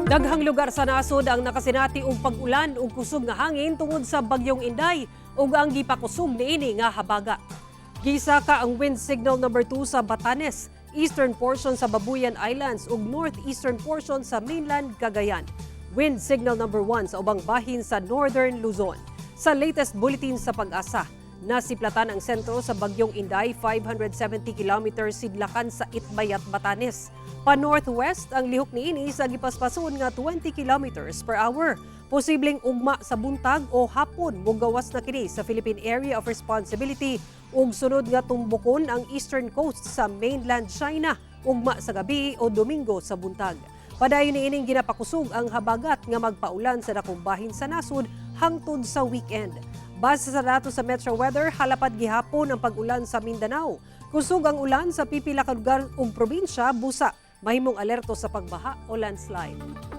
Daghang lugar sa nasod ang nakasinati og pag-ulan ug kusog nga hangin tungod sa bagyong Inday ug ang gipakusog niini nga habagat. Gisaka ang wind signal number 2 sa Batanes, eastern portion sa Babuyan Islands ug northeastern portion sa mainland Cagayan. Wind signal number 1 sa ubang bahin sa northern Luzon. Sa latest bulletin sa PAGASA, nasiplatan ang sentro sa bagyong Inday 570 kilometers sidlakan sa Itbayat, Batanes. Pa-northwest ang lihok niini sa gipaspason nga 20 kilometers per hour. Posibleng ugma sa buntag o hapon mugawas na kini sa Philippine Area of Responsibility ug sunod nga tumbokon ang eastern coast sa mainland China ugma sa gabi o Domingo sa buntag. Padayon niining ginapakusog ang habagat nga magpaulan sa dakong bahin sa nasod hangtod sa weekend. Base sa datos sa Metro Weather, halapad gihapon ang pag-ulan sa Mindanao. Kusog ang ulan sa pipila ka lugar ug probinsya busa mahimong alerto sa pagbaha o landslide.